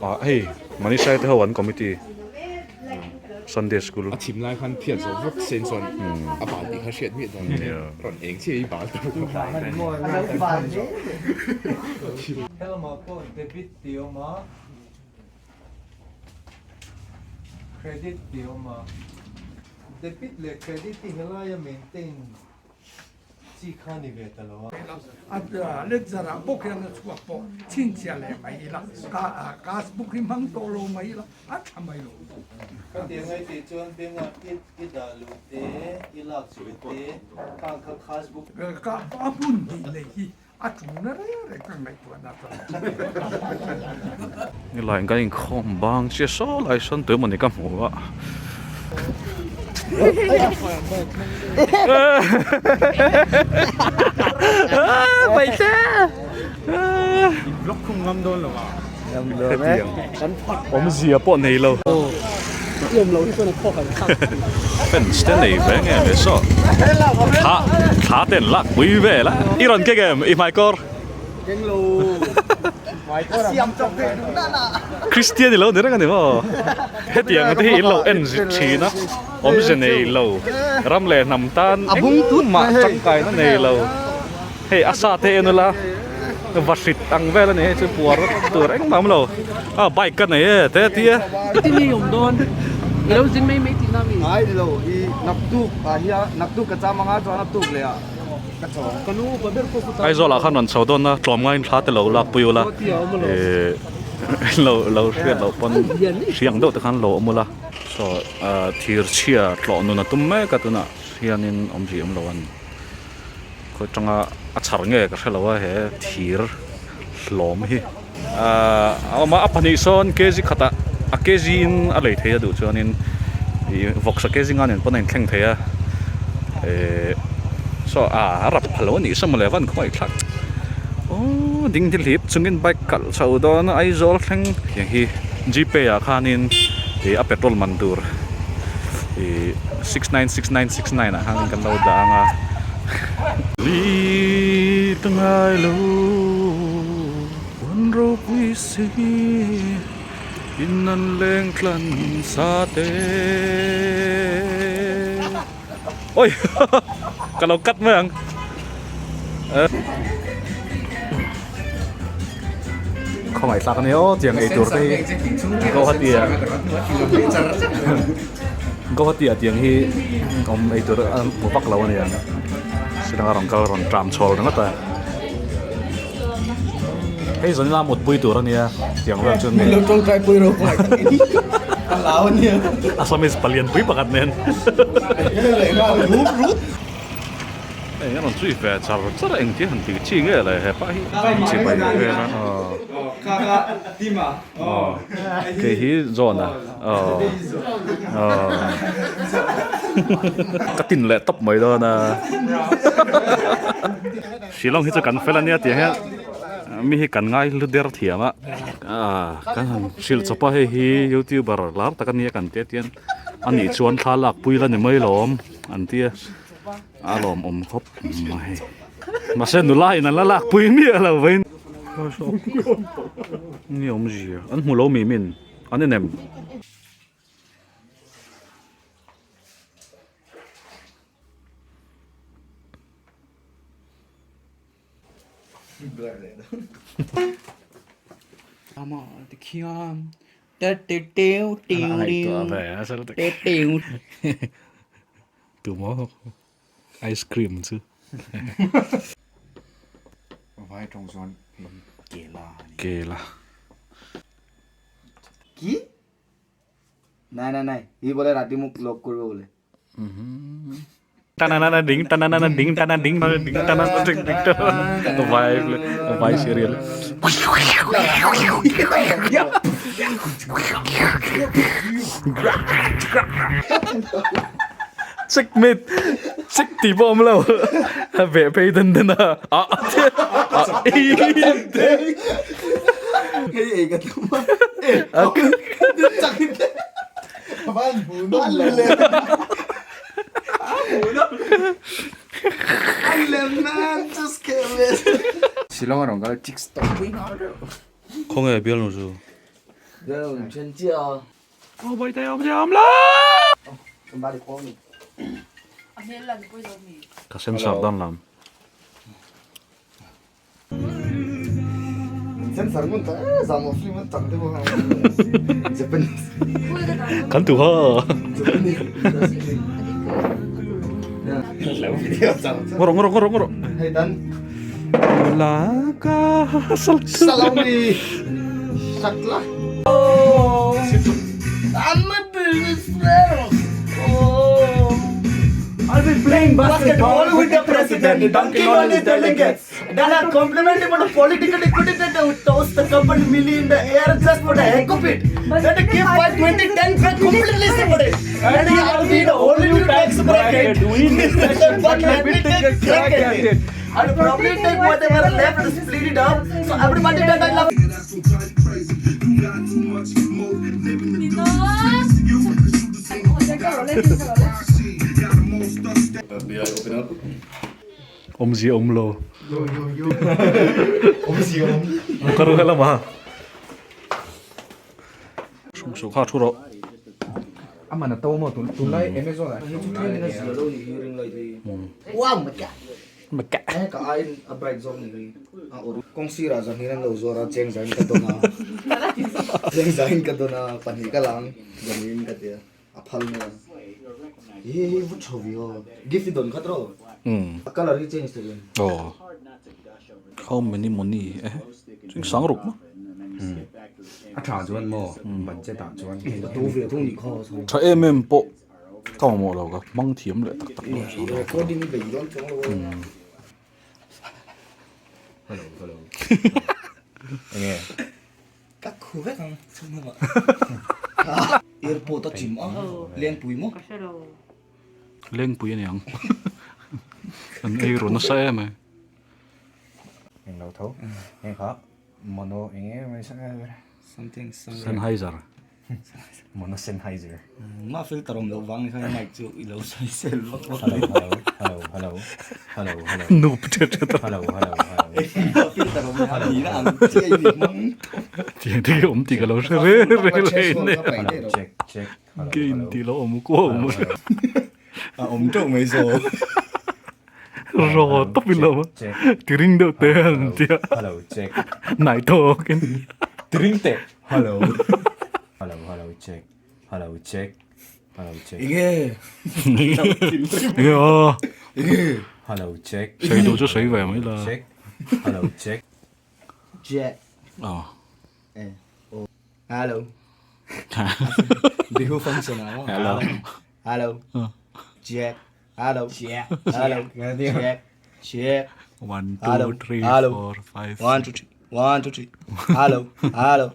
Hei Manisha te ho an committee Sunday school. A thim lai khan phiat zo vek sen chuan a bal tih kha hriat miah dawn nia rawn eng chiah hi bal ta Helamah pawh debit tih a awm a, credit tih a awm a. Debit leh credit hi helaia maintain chi kha ni ve ta lo a. A ledger ah bawk hian a chhuak pawh chhinchhiah leh mai ila, cash book hi hmang tawh lo mai ila a tha mai lo. Ka ti angai tih chuan bank ah i dah luh te, i lak chhuah te, khang kha cash book. Ka a hmun hnih nei hi a ṭulna reng reng ka ngaihtuahna chuan. Helai kan inkhawm bang chiah saw lai sawn tui mawni ka hmu a. Awmzia pawh nei lo. Fence te nei ve nge ve saw. Thla thla te an lak pui vel a. I rawn kek em i hmaikawr? Christian i lo ni reng a ni maw? Hetiang te hi in lo en zit thin a, awmze nei lo, ram leh hnam tan engmah tangkaina nei lo. Hei a sa te en ula va hrit ang vel a ni hei chu puar tur engmah a awm lo a bike ka nei e te a ti a. Ti mi awm dawn i lo zin mai mai tihna mi? Ngai ni lo i naktuk ah hian naktuk ka cham anga chuan a tuk leh ah ka chawng. Ka nu upa ber pawh putar. Aizawl ah khan rawn chho dawn a tlawm ngaiin thla te lo lak pui ula eh lo lo hriat loh pawn hriang deuh te khan lo awm ula saw thir chhia tlawh nun a tum mek a tunah hianin awmzia awm lo a ni. Khawi atanga a chhar nge ka hrelo a he thir hlawm hi ahh a awm a a pahnih sawn kg khatah a kg in a lei thei a duh chuanin ih vawksa kg nga nen pawn a inthleng thei a ehh saw ah a rap phalo a nih saw mawle van khawngaih thlak aww ding hi hlip chungin bike kalh chho dawn a Aizawl thleng tiang hi gpay ah khanin ih a petrol man tur ih 696969 ah khan kan lo dah ang a Li ta ngai lo huan ropui si in an leng tlan sa te oi ka lo cut mai ang khawngaih tlak a nia aw tiang ei tur te hi Guwahati ah Guwahati ah tiang hi awm ei tur a hmu vak lo a nia silanga rawn kal rawn tram chhawl ringawt a hei zawn ila mutpui tur a nia tiang vel chu Assamese palian pui pakhat nen. Hei a rawn chhui ve char char a engtia han tih chi nge le hepa hi chibai vel a aw kei hi John a aw aw ka tin leh tawp mai dawn a Shillong hi chu kan fel ania tih hian mi hi kan ngai hlu der thiam a kan han hrilh chawp a hei hi youtuber lar tak ania kan tia tian anih chuan thla lak pui la ni mai lawm an tia. A lawmawm khawp mai. Mahse nula in an la lak pui miah lo vein. Ni awmzia an hmu lo mi min an en em? Tumaw ice cream chu. Vai tawng chuan kela a ni. Kela. কি? নাই নাই নাই সি বোলে ৰাতি মোক লগ কৰিব বোলে। Tanana ding tanana ding tana ding ding tana ding ding tana vai vai serial. Checkmate check tih pawh awm lo a veh phei dan dan a ah ah Hei ei ka tum a. Shillong a rawn kal chicks tawp pui nghal reuh. Khawnge bialnu chu? Then chiah a. Aw Bawihtei awm chiah awm lo. Ka sensor dan lam. Sensor ngun tak e zam aw film an chang te pawh Japanese. Kan tu ha. Japanese. Ngoro ngoro ngoro ngoro. Hei dan. La ka Salami. Sakla. I'm a businessman. Oh. I'll be playing Basketball with the president, dunking on his delegates. Then I compliment him on a political equity that I would toss the company milli in the air just for the heck of it. Then I give 520, 10 back completely separate. And I'll be in a whole new tax bracket. But let me take a crack at it. I'll probably take whatever left, split it up. So everybody that I love. Awmzia awm lo. Awmzia awm. Ka ru helam a. Hrum suh kha thu rawh. Aman a to maw tunlai Amazon ah hian Wow my god. Eh ka ai a bright zawk ni hi. A ur kawng sirah zahnin an lo zuar a cheng zain ka dawn a. Cheng zain ka dawn a pahnih ka lang zahnin ka tia a phal mai a. Hi hi vut tho vi aw. Gift i dawn khat rawh. A colour hi change thei em. Aw. How many money eh ching sang ruk maw. A tha chuan maw budget ah chuan. A to ve thung ni kha. Tha em em pawh. Ka mamawh lo ka hmang thiam leh tak tak lo chu. Recording i bei dawn chuang lo a. Hello hello. Enge? Ka khu vek ang chhung lamah. Airport a chim a Lengpui maw? Ka hre lo. Lengpui a niang. An ei ru nasa em ai. Eng lo tho. Heng kha mono enge something Sennheiser. Mono Sennheiser. Mah filter awm loh vang ni khan mic chu i lo sawi sel vak vak. Hello hello hello hello hello hello. Noob thet thet a. Hello hello hello. Filter awm loh ni na ang chi a ni mang. Tiang te hi awm tih ka lo hre re re le in e. Hello check check hello Gain hello. tih lo awm kuau awm. A awm teuh mai zaw. Raw tawp in lo awm a. Ti ring deuh te an tia. Hello check. Nai tawk in. Ti ring teh. Hello. Hello hello check. Hello check. Hello check. Enge. Enge aw. Hello check. Sawi duh chu sawi ve mai la. Check. Hello check. Jack. Aw. Eh. Oh. Hello. Bihu function ah. Hello. Hello. Jack. Hello. Jack. Hello. Jack. Jack. 1 Hello. 2 3 Hello. 4 5 1 2 3. 1 2 3. Hello. Hello.